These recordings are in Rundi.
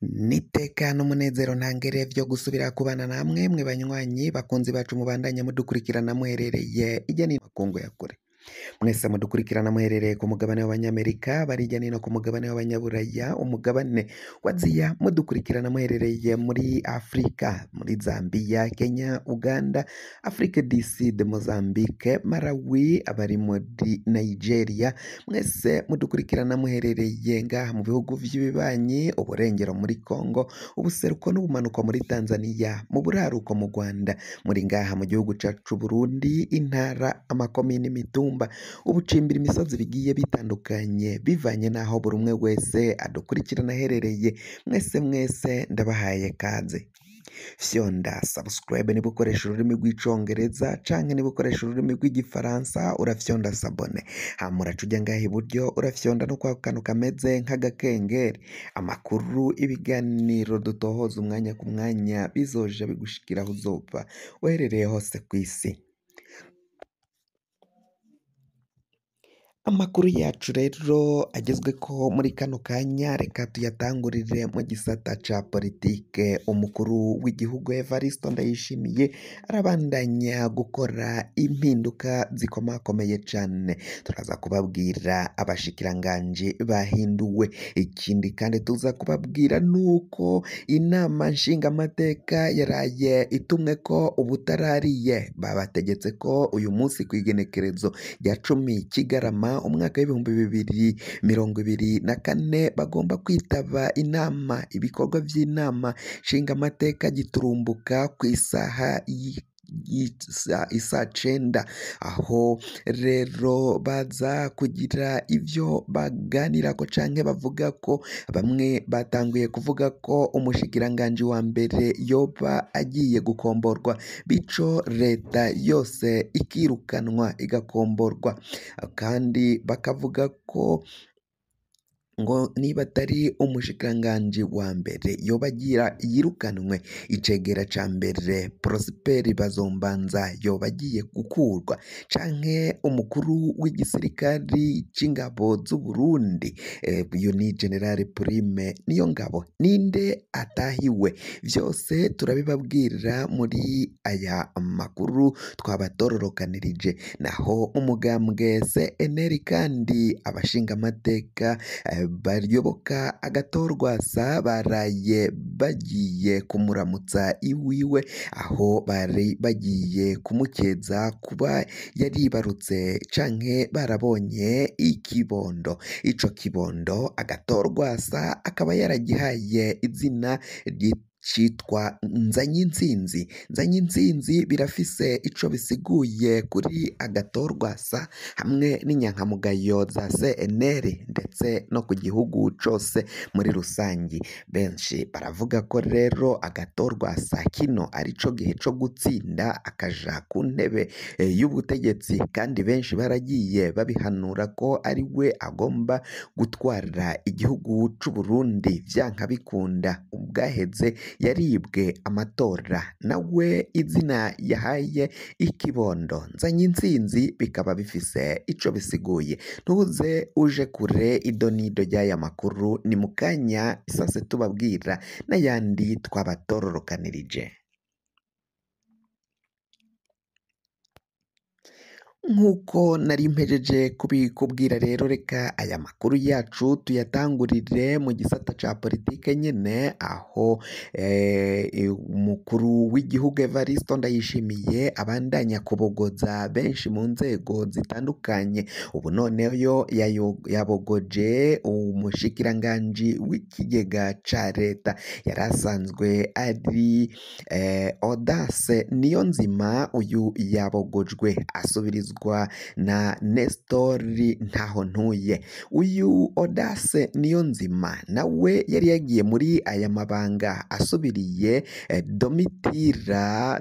N'iteka n'umunezero ntangere vyo gusubira kubana namwe mwe banywanyi bakunzi bacu mubandanya mudukurikirana muherereye irya nino makungu ya kure. Mwese mudukurikirana muherereye ku mugabane w'Abanyamerika, bari hirya no hino ku mugabane w'Abanyaburaya, umugabane wa Aziya, mudukurikirana muherereye muri Afrika, muri Zambia, Kenya, Uganda, Afrique du Sud, Mozambique, Malawi, abari muri Nigeria, mwese mudukurikirana muherereye ngaha mu bihugu vy'ibibanyi, uburengero muri Congo, ubuseruko n'ubumanuko muri Tanzania, mu buraruko mu Rwanda, muri ngaha mu gihugu cacu c'Uburundi, intara, amakomine, imitumba, ubucimbira imisozi bigiye bitandukanye bivanye n'aho buri umwe wese adukurikirana aherereye, mwese mwese ndabahaye kaze. Fyonda subscribe niba ukoresha ururimi rw'icongereza canke niba ukoresha ururimi rw'igifaransa urafyonda sabone, hama uraca uja ngaha iburyo urafyonda no kwa kantu kameze nk'agakengeri. Amakuru, ibiganiro dutohoza umwanya ku mwanya bizoja bigushikira aho uzova uherereye hose kw'isi. Amakuru yacu rero agezweko muri kano kanya reka tuyatangurire mu gisata ca politike. Umukuru w'igihugu Evaristo Ndayishimiye arabandanya gukora impinduka zikomakomeye cane. Turaza kubabwira abashikiranganji bahinduwe. Ikindi kandi tuza kubabwira nuko inama nshingamateka yaraye itumweko ubutarariye. Babategetse ko uyu munsi kw'igenekerezo rya 10 Kigarama umwaka w'2024 bagomba kwitaba inama, ibikorwa vy'inama nshingamateka giturumbuka kw'isaha isa 9, aho rero baza kugira ivyo baganirako canke bavuga ko bamwe batanguye kuvuga ko umushikiranganji wa mbere yoba agiye gukomborwa, bico leta yose ikirukanwa igakomborwa, kandi bakavuga ko ngo niba atari umushikiranganji wa mbere yoba agira yirukanwe, icegera ca mbere Prosper Bazombanza yoba agiye gukurwa, canke umukuru w'igisirikari c'ingabo z'Uburundi uyu ni General Prime Niyongabo, ninde atahiwe? Vyose turabibabwira muri aya makuru twabatororokanirije. Naho umugambwe CNL kandi abashingamateka bayoboka agatorwasa baraye bagiye kumuramutsa iwiwe, aho bari bagiye kumukeza kuba yaribarutse canke barabonye ikibondo. Ico kibondo agatorwasa akaba yaragihaye izina citwa Nzanyintsinzi. Nzanyintsinzi birafise ico bisiguye kuri agatorwasa hamwe n'inyankamugayo za CNL ndetse no ku gihugu cose muri rusangi. Benshi baravuga ko rero agatorwasa kino arico gihe co gutsinda akaja ku ntebe y'ubutegetsi, kandi benshi baragiye babihanura ko ari we agomba gutwara igihugu c'Uburundi vyanka bikunda. Ubwaheze yaribwe amatora, nawe izina yahaye ikibondo Nzanyintsinzi bikaba bifise ico bisiguye. Ntuze uje kure idonido ry'aya makuru, ni mukanya isase tubabwira n'ayandi twabatororokanirije. Nk'uko nari mpejeje kubikubwira rero, reka aya makuru yacu tuyatangurire mu gisata ca politike nyene, aho umukuru w'igihugu Evaristo Ndayishimiye abandanya kubogoza benshi mu nzego zitandukanye. Ubu noneho yabogoje umushikiranganji w'ikigega ca leta yari asanzwe ari Audace Niyonzima, uyu yabogojwe asubirizwa na Nestori Ntahontuye. Uyu Audace Niyonzima nawe yari yagiye muri aya mabanga asubiriye Domitira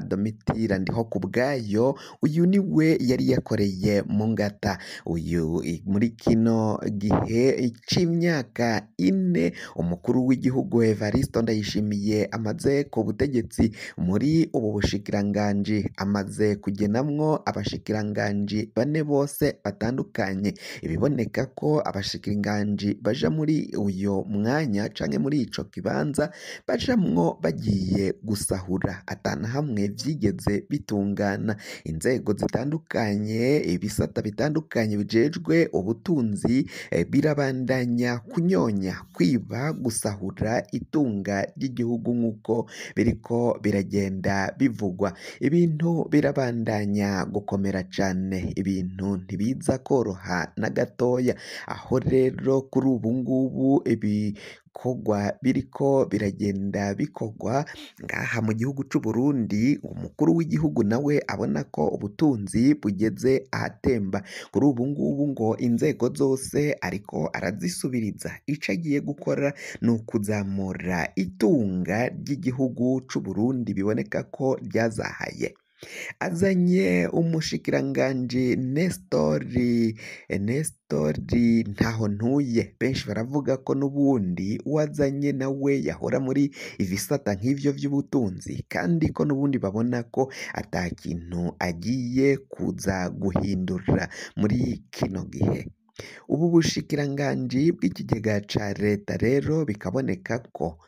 Ndihokubwayo, uyu niwe yari yakoreye mu ngata. Uyu muri kino gihe c'imyaka 4 umukuru w'igihugu Evaristo Ndayishimiye amaze ku butegetsi muri ubu bushikiranganji, amaze kugenamwo abashikiranganji abashikiranganji bane bose batandukanye. Ibiboneka ko abashikiranganji baja muri uyo mwanya canke muri ico kibanza bajamwo bagiye gusahura, atana hamwe vyigeze bitungana. Inzego zitandukanye, ibisata bitandukanye bijejwe ubutunzi birabandanya kunyonya, kwiba, gusahura itunga ry'igihugu nk'uko biriko biragenda bivugwa. Ibintu birabandanya gukomera cane, ibintu ntibiza koroha na gatoya. Aho rero kuri ubu ngubu ibikorwa biriko biragenda bikorwa ngaha mu gihugu c'u Burundi, umukuru w'igihugu nawe abona ko ubutunzi bugeze ahatemba. Kuri ubu ngubu ngo inzego zose ariko arazisubiriza, ico agiye gukora ni ukuzamura itunga ry'igihugu c'u Burundi biboneka ko ryazahaye. Azanye umushikiranganji Nestori Ntahontuye, benshi baravuga ko n'ubundi uwazanye nawe yahora muri ibisata nk'ivyo vy'ubutunzi, kandi ko n'ubundi babona ko ata kintu agiye kuza guhindura muri kino gihe. Ubu bushikiranganji bw'ikigega ca leta rero bikaboneka ko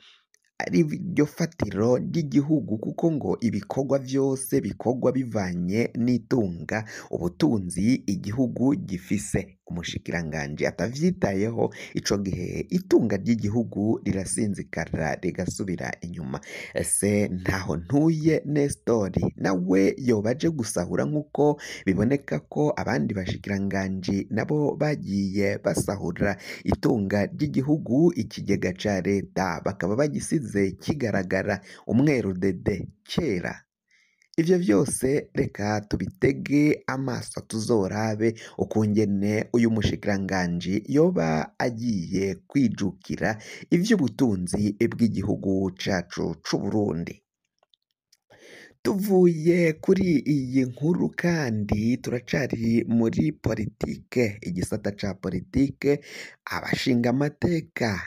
ari ryo fatiro ry'igihugu, kuko ngo ibikorwa vyose bikorwa bivanye n'itunga, ubutunzi igihugu gifise. Umushikiranganji atavyitayeho, ico gihe itunga ry'igihugu rirasinzikara rigasubira inyuma. Ese Ntahontuye Nestori nawe yoba aje gusahura nk'uko biboneka ko abandi bashikiranganji nabo bagiye basahura itunga ry'igihugu, ikigega ca leta bakaba bagisize kigaragara umweru dede kera. Ivyo vyose reka tubitege amaso tuzorabe ukungene uyu mushikiranganji yoba agiye kwijukira ivy'ubutunzi bw'igihugu cacu c'Uburundi. Tuvuye kuri iyi nkuru kandi turacari muri politike, igisata ca politike, abashingamateka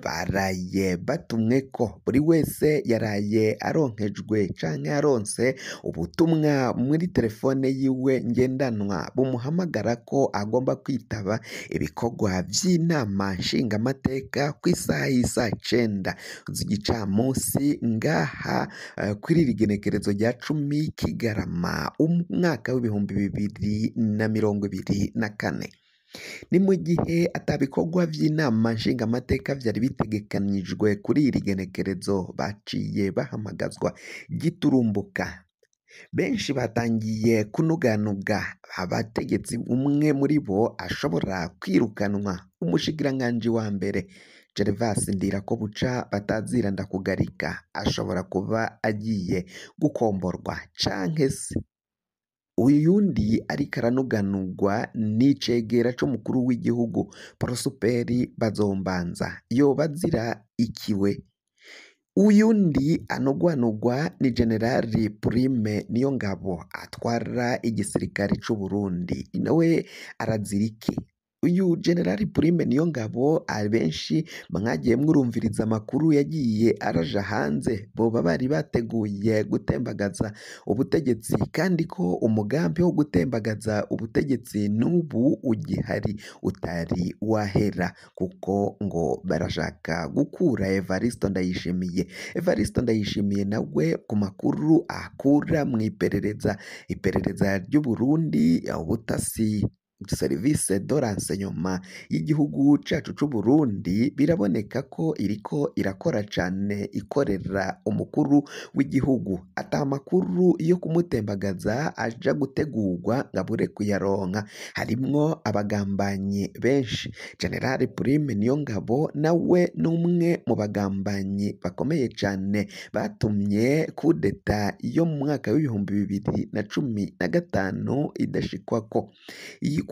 baraye batumweko, buri wese yaraye aronkejwe canke aronse ubutumwa muri telefone yiwe ngendanwa bumuhamagara ko agomba kwitaba ibikorwa vy'inama nshingamateka kw'isaha y'isa cenda z'igicamunsi ngaha kuri iri genekerezo rya 10 Kigarama umwaka w'2024. Ni mu gihe atabikorwa vy'inama nshingamateka vyari bitegekanijwe kuri iri genekerezo, baciye bahamagazwa giturumbuka. Benshi batangiye kunuganuga abategetsi, umwe muri bo ashobora kwirukanwa, umushikiranganji wa mbere Gervas Ndirakobuca batazira ndakugarika ashobora kuba agiye gukomborwa, canke se uyundi ariko aranuganurwa n'icegera c'umukuru w'igihugu Prosper Bazombanza yoba azira ikiwe. Uyundi anugwanugwa ni Generali Prime Niyongabo atwara igisirikare c'u Burundi, nawe arazira iki? Uyu Generali Prime Niyongabo abenshi mwagiye mwurumviriza amakuru yagiye araja hanze, boba bari bateguye gutembagaza ubutegetsi, kandi ko umugambi wo gutembagaza ubutegetsi n'ubu ugihari utari wahera, kuko ngo barashaka gukura Evariste Ndayishimiye. Evariste Ndayishimiye nawe ku makuru akura mu iperereza, iperereza ry'u Burundi, ubutasi service de renseignement y'igihugu cacu c'u Burundi, biraboneka ko iriko irakora cane ikorera umukuru w'igihugu. Ata makuru yo kumutembagaza aja gutegurwa ngo abure kuyaronka, harimwo abagambanyi benshi. General Prime Niyongabo nawe n'umwe mu bagambanyi bakomeye cane batumye kudeta yo mu mwaka w'2015 idashikwako.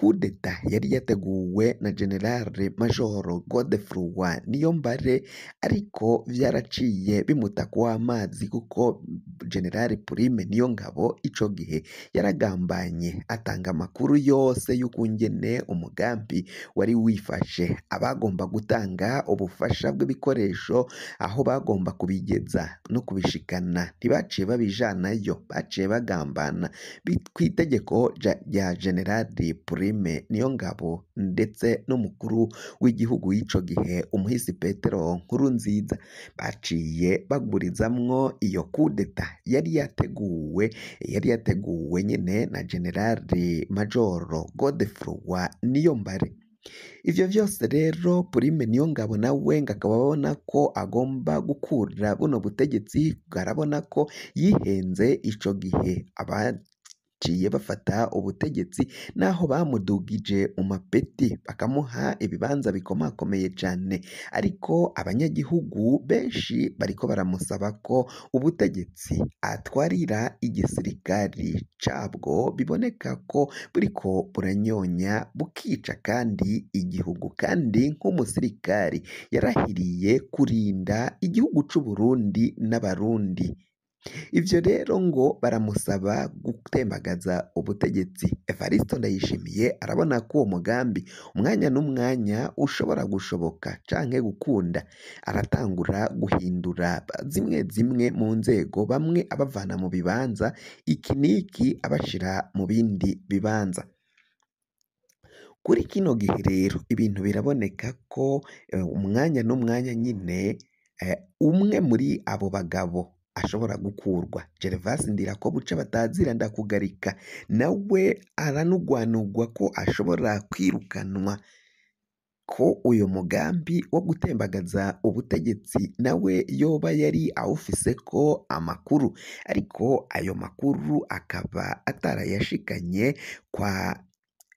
kudeta yari yateguwe na General Major Godefroid Niyombare, ariko vyaraciye bimuta kw'amazi kuko General Prime Niyongabo ico gihe yaragambanye atanga amakuru yose y'ukungene umugambi wari wifashe, abagomba gutanga ubufasha bw'ibikoresho aho bagomba kubigeza no kubishikana ntibaciye babijanayo, baciye bagambana kw'itegeko rya General Prime Niyongabo ndetse n'umukuru w'igihugu w'ico gihe umuhisi Petero Nkurunziza, baciye bagurizamwo iyo kudeta yari yateguwe nyene na General Major Godefroid Niyombare. Ivyo vyose rero Prime Niyongabo nawe ngo akaba abona ko agomba gukura buno butegetsi, arabona ko yihenze ico gihe abaciye bafata ubutegetsi naho bamudugije mu mapeti bakamuha ibibanza bikomakomeye cane, ariko abanyagihugu benshi bariko baramusaba ko ubutegetsi atwarira igisirikari cabwo biboneka ko buriko buranyonya bukica kandi igihugu, kandi nk'umusirikari yarahiriye kurinda igihugu c'Uburundi n'Abarundi. Ivyo rero ngo baramusaba gutembagaza ubutegetsi. Evaristo Ndayishimiye arabona ko uwo mugambi umwanya n'umwanya ushobora gushoboka canke gukunda, aratangura guhindura zimwe zimwe mu nzego, bamwe abavana mu bibanza iki n'iki abashira mu bindi bibanza. Kuri kino gihe rero ibintu biraboneka ko umwanya n'umwanya nyine umwe muri abo bagabo ashobora gukurwa. Gervas Ndirakobuca batazira ndakugarika nawe aranugwanugwa ko ashobora kwirukanwa, ko uyo mugambi wo gutembagaza ubutegetsi nawe yoba yari awufiseko amakuru, ariko ayo makuru akaba atarayashikanye kwa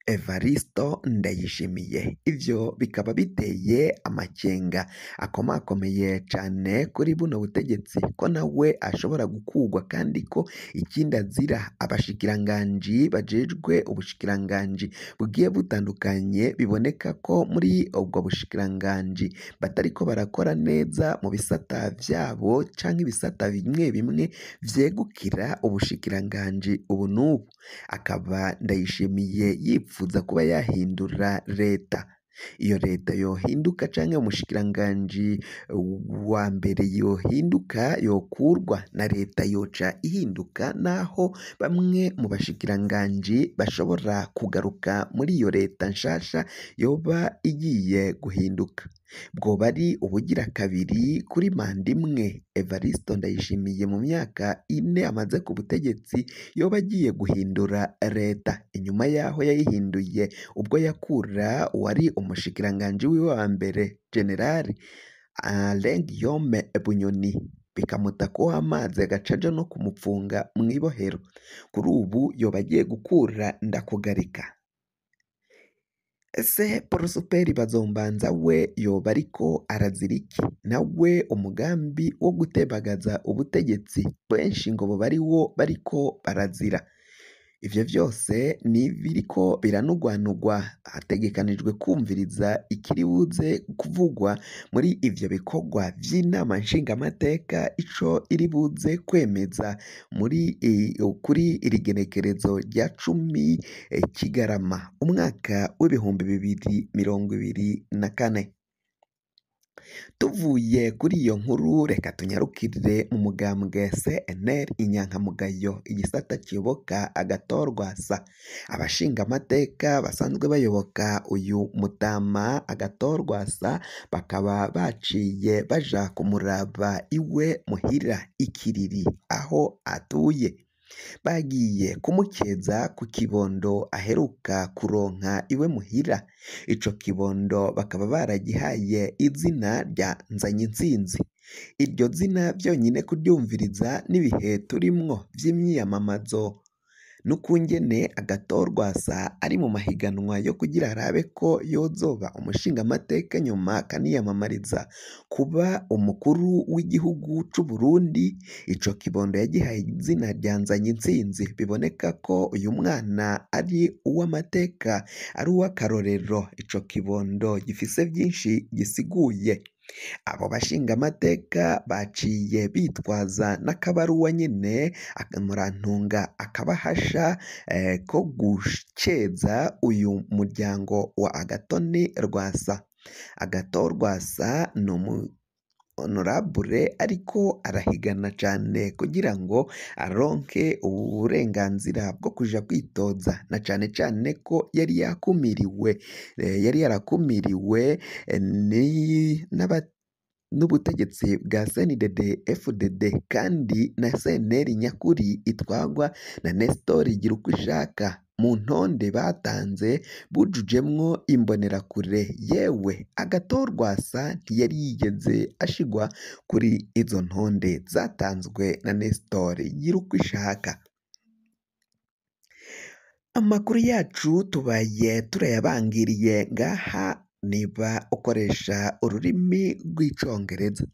Evaristo Ndayishimiye. Ivyo bikaba biteye amakenga akomakomeye cane kuri buno butegetsi ko nawe ashobora gukurwa, kandi ko ikindi azira abashikiranganji bajejwe ubushikiranganji bugiye butandukanye, biboneka ko muri ubwo bushikiranganji batariko barakora neza mu bisata vyabo canke ibisata bimwe bimwe vyegukira ubushikiranganji ubu n'ubu. Akaba Ndayishimiye yipfuza kuba yahindura leta, iyo leta yohinduka canke umushikiranganji wa mbere yohinduka yokurwa na leta yoca ihinduka, naho bamwe mu bashikiranganji bashobora kugaruka muri iyo leta nshasha yoba igiye guhinduka. Bwoba ari ubugira kabiri kuri manda imwe Evaristo Ndayishimiye mu myaka ine amaze ku butegetsi yoba agiye guhindura leta, inyuma yaho yayihinduye ubwo yakura uwari umushikiranganji wiwe wa mbere General Alain Guillaume Bunyoni, bikamuta ko amazi agaca aja no kumupfunga mw'ibohero. Kuri ubu yoba agiye gukura Ndakugarika. Ese Porosuperi Bazombanza we yoba ariko arazira iki? Nawe umugambi wo gutembagaza ubutegetsi benshi ngo boba ari wo bariko barazira. Ivyo vyose ni biriko biranugwanugwa, hategekanijwe kumviriza ikiribuze kuvugwa muri ivyo bikorwa vy'inama nshingamateka, ico iribuze kwemeza muri kuri iri genekerezo rya 10 Kigarama umwaka w'2024. Tuvuye kuri iyo nkuru reka tunyarukire mu mugambwe CNL inyankamugayo igisata kiyoboka Agathon-Rwasa. Abashingamateka basanzwe bayoboka uyu mutama Agathon-Rwasa bakaba baciye baja kumuraba iwe muhira ikiriri aho atuye. Bagiye kumukeza ku kibondo aheruka kuronka iwe muhira. Ico kibondo bakaba baragihaye izina rya Nzanyintsinzi. Iryo zina vyonyine kuryumviriza n'ibihe turimwo vy'imyiyamamazo n'ukungene Agathon Rwasa ari mu mahiganwa yo kugira arabe ko yozoba umushingamateka nyuma akaniyamamariza kuba umukuru w'igihugu c'u Burundi. Ico kibondo yagihaye izina rya Nzanyintsinzi, biboneka ko uyu mwana ari uw'amateka, ari uw'akarorero. Ico kibondo gifise vyinshi gisiguye. Abo bashingamateka baciye bitwaza n'akabaruwa nyene Murantunga akabahasha ko guceza uyu muryango wa Agathon Rwasa. Agathon Rwasa ni umu honorable ariko arahigana cane kugira ngo aronke uburenganzira bwo kuja kwitoza, na cane cane ko yari yakumiriwe, yari yarakumiriwe n'ubutegetsi bwa CNDD FDD kandi na CNL nyakuri itwagwa na Nestor Girukwishaka. Mu ntonde batanze bujujemwo imbonerakure, yewe Agathon Rwasa ntiyari yigeze ashigwa kuri izo ntonde zatanzwe na Nestor Girukwishaka. Amakuru yacu tubaye turayabangiriye ngaha. Niba ukoresha ururimi rw'icongereza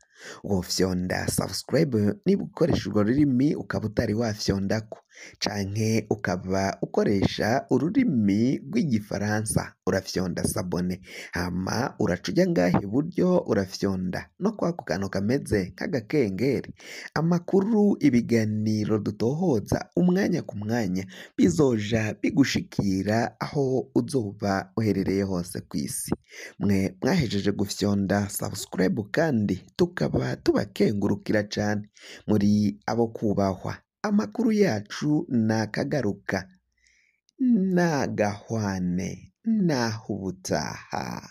wofyonda subscribe, niba ukoresha urwo rurimi ukaba utari wafyondako, canke ukaba ukoresha ururimi rw'igifaransa urafyonda s'abonner, hama uraca uja ngaha iburyo urafyonda no kwako kantu kameze nk'agakengeri. Amakuru, ibiganiro dutohoza umwanya ku mwanya bizoja bigushikira aho uzoba uherereye hose kw'isi. Mwe mwahejeje gufyonda subscribe kandi tukaba tubakengurukira cane, muri abo kubahwa. Amakuru yacu nakagaruka, nagahwane, naho ubutaha.